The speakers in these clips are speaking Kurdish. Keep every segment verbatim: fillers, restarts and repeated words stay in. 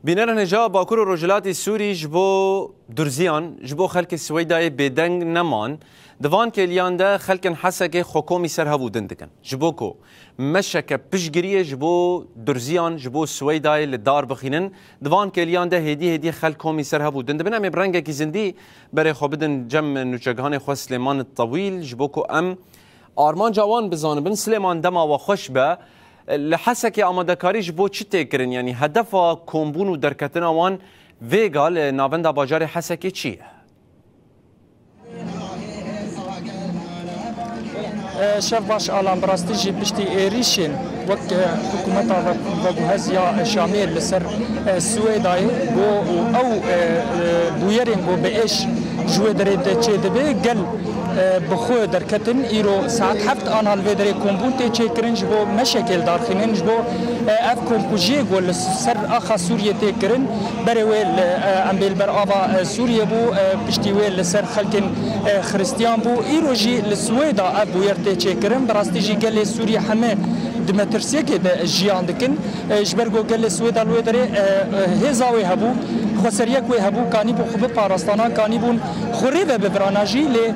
Bînerên hêja Bakur û Rojhilatê Sûrî ji bo durziyan, ji bo xelkê Swêdayê bêdeng neman. Di van kêliyan de xelkên Hesekê xwekomî ser hev û din dikin. Ji bo ku meşeke piştgiriyê ji bo durziyan, ji bo Swêdayê li dar bixînin, di van kêliyan de hêdî hêdî xelk komî ser hev û din dibin. Em ê bi rengekî zindî berê xwe bidin cem nûçegihanê xwe Silêman Tewîl, ji bo ku em armanca wan bizanibin. Silêman, dema we xweş be. Li Hesekê amadekarî ji bo çi tê kirin? Yanî hedefa kombûn û derketina wan vêga li navenda bajarê Hesekê çi ye? Şev baş Alan, bi rastî jî piştî êrîşên wek hikûmeta veguhez ya Şamê li ser Swêdayê got û ew bûyerên ku bi êş ji wê derê de çêdibe gel bi xwe derketin. Îro saet heft aniha li vê derê kombûn tê çêkirin ji bo meşekê li dar xînin, ji bo ev komkujiyê ku li ser axa Sûriyê tê kirin, berê wê li, em bê li ber ava Sûriyê bû, piştî wê li ser xelkên Xiristiyan bû. Îro jî li Swêda ev bûyer tê çêkirin. Bi rastî jî gelê Sûriyê heme di metirsiyekê de jiyan dikin. Ji ber ku gelê Swêda li wê derê hêza wê hebû, xweseriyek wê hebû, kanîbû xwe biparastana, kanîbûn xwe rê ve bivirana jî, lê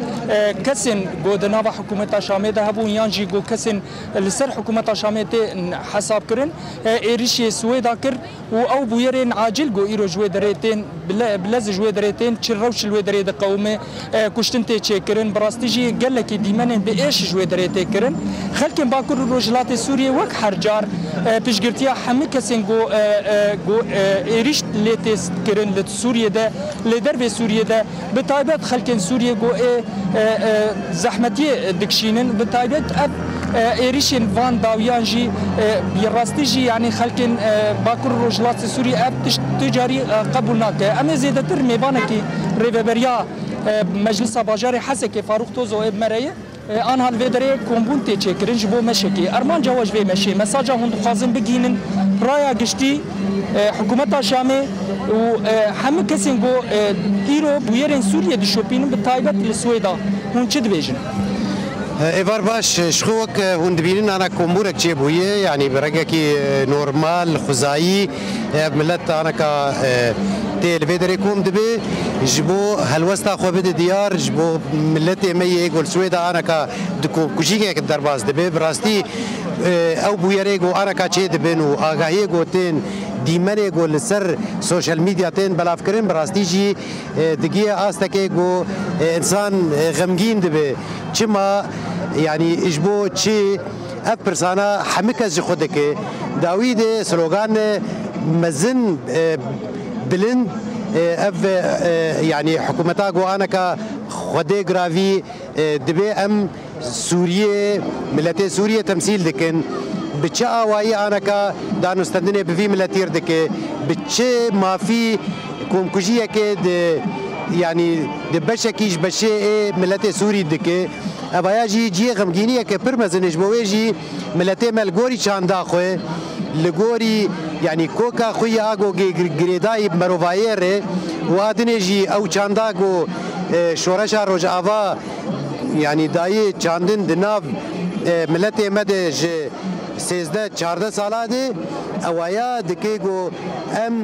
kesên ku di nava hikûmeta Şamê de hebûn yan jî ku kesên li ser hikûmeta Şamê tê hesab kirin, êrîşê Swêda kir û ew bûyerên acil ku îro ji wê derê tên, bi lez ji wê derê tên, çi rewş li wê derê diqewime, kuştin tê çêkirin. Bi rastî jî gelekî dîmenên bi êş ji wê derê tê kirin. Xelkên Bakur û Rojhilatê Sûriyê wek her car piştgirtiya hemî kesên ku, ku êrîş lê tê kirin li Sûriyê de, li dervê Sûriyê de, bi taybet xelkên Sûriyê ku ê zehmetiyê dikişînin, bi taybet ev êrîşên van dawiyan jî, bi rastî jî, yanî xelkên Bakur û Rojhilatê Sûriyê ev tişt tu carî qebûl nake. Em ê zêdetir mêvanekî rêveberiya Meclisa Bajarê Hesekê Farûq Tozo ê bi me re ye. Aniha li vê derê kombûn tê çêkirin ji bo meşekê. Armanca we ji vê meşê, mesaja hûn dixwazin bigihînin raya giştî, hikûmeta Şamê û hemû kesên ku îro bûyerên Sûriyê dişopînin, bi taybet li Swêda, hûn çi dibêjin? Êvar baş, ji xwe wek hûn dibînin ana kombûnek çêbûye, yanî bi rengekî normal, xwezayî, ev milet aneka tê li vê derê kom dibe, ji bo helwesta xwe bide diyar, ji bo miletê me yê ku li Swêda aneka di komkujîkek derbas dibe. Bi rastî ew bûyerê ku aneka çêdibin û agahiyê ku tên dîmenê ku li ser sosyal medya tên belavkirin, bi rastî jî digiye astekê ku însan xemgîn dibe. Çima? Yanî ji bo çi? Ev pirsana hemî kes ji xwe dike. Dawî de slogan mezin, bilind, ev, yanî hikûmeta ku aneka Xwedê giravî, dibe em Sûriyê, miletê Sûriyê temsîl dikin. Bi çi awayî aneka danûstendinê bi vî miletî re dike? Bi çi mafî komkujiyekê di, yanî di beşekî ji beşê ê miletê Sûrî dike? Evaya jî cihê xemgîniyeke pir mezin e, ji bo wê jî miletê me li gorî çanda xwe, li gorî, yanî koka xwe ya ku gê-, gir-, girêdayî bi merovayê re û a dinê jî ew çanda ku, e, şoreşa Rojava, yanî dayê çandin di nav, e, miletê me de ji sêzdeh çardeh sala de, ewaya dike ku em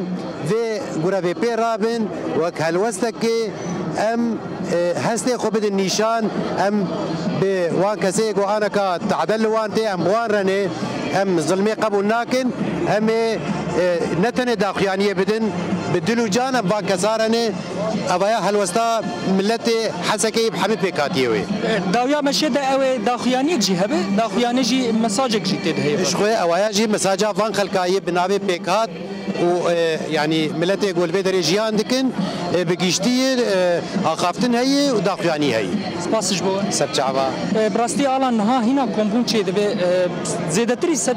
vê gurevê pê rabin, wek helwestekê em, e, hestê xwe bidin nîşan, em bi wan kesê ku aneka tade li wan tê, em bi wan re ne, em zilmê qebûl nakin, em ê, e, ne tenê daxuyaniyê bidin, bi dil û can em van kesa re ne. Evaya helwesta miletê Hesekê bi hemî pêk hatiye wê. Dawiya meşê de ew ê daxuyaniyek jî hebe, daxuyanî jî mesajek jî tê de heye. Ji xwe ewaya jî mesaja van xelka yê bi navê pêkhat û, e, yanî miletê ku li vê derê jiyan dikin, e, bi giştî yê, e, axaftin heye û daxuyanî heye. Spas ji bo we. Ser çava. E, bi rastî Alan niha hîna kombûn çêdibe, e, zêdetirî sed,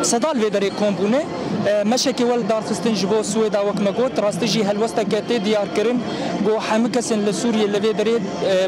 seda li vê derê kom bûne. E, meşekê we li dar xistin ji bo Swêda wek me got, rastî jî helwesteke tê diyar kirin ku hemû kesên li Sûriyê li vê derê, e,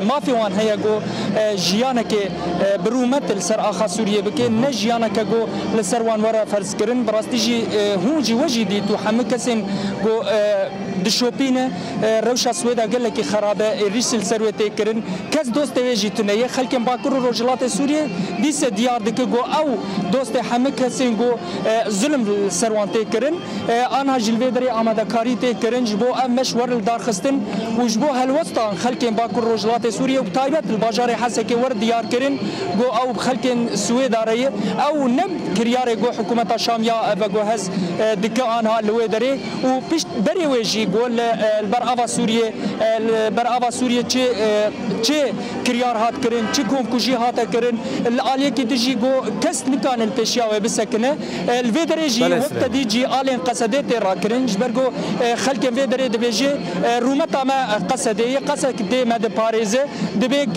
mafê wan heye ku, e, jiyanekê, e, bi rûmet li ser axa Sûriyê bike, ne jiyaneke ku li ser wan were ferzkirin. Bi rastî jî, e, hûn jî we jî dît û hemû kesên ku, e, dişopîne. E, rewşa Swêda gelekî xerab e, êrîş li ser wê tê kirin. Kes dostê wê jî tune ye. Xelkên Bakur û Rojhilatê Sûriyê dîse diyar dike ku ew dostê hemû kesên ku, e, zulm li ser wan tê kirin. E, anha jî li vê derê amadekarî tê kirin ji bo ev meş were lidarxistin û ji bo helwestan xelkên Bakur Rojhilatê Sûriyê û bi taybet li bajarê Hesekê were diyar kirin ku ew bi xelkên Swêda re ye. Ew ne kiryarê ku hikûmeta Şam ya veguhez, e, dike anha li wê derê û pişt berê wê jî ku li, e, li ber ava Sûriyê, e, li ber ava Sûriyê çi, e, çi kiryar hat kirin, çi komkujî hate kirin, li aliyekî din jî ku kes nikane li pêşiya wê bisekine. E, li vê derê jî Belê wek Silêman. Te dî cî alên Qesedê tê rakirin, ji ber ku, e, xelkên vê derê dibêje, e, rûmeta me Qesedê ye, Qesedê me diparêze, dibê,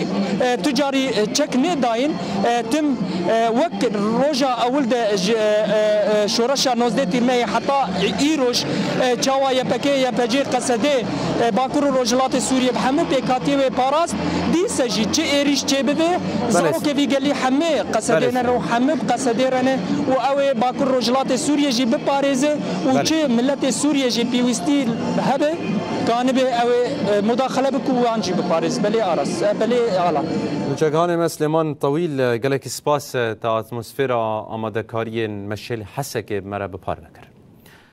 e, tu carî, e, çek nêdayîn, e, tim, e, wek roja ewil de ji, e, e, e, şoreşa nozdeh Tîrmehê heta îroj, e, çawa Y P G, Y P G Qesedê, e, Bakur û Rojhilatê Sûriyê bi hemû pêkhatiyê wê parast, dîse jî çi êrîş çêbibe, Belê. Zarokê vî gelî hemê Qesedê Belê. Ne re û hemû bi Qesedê re ne û ew ê Bakur Rojhilatê Sûriyê jî biparêze û Belê. Çi miletê Sûriyê jî pêwîstî hebe, kanibe ew ê, e, mudaxele bike û wan jî biparêz. Belê Aras, e, belê Alan. Nûçegihanê me Silêman Tewîl, e, gelekî spas, e, te atmosfera amadekariyên meşê li Hesekê bi me re bi parve kir.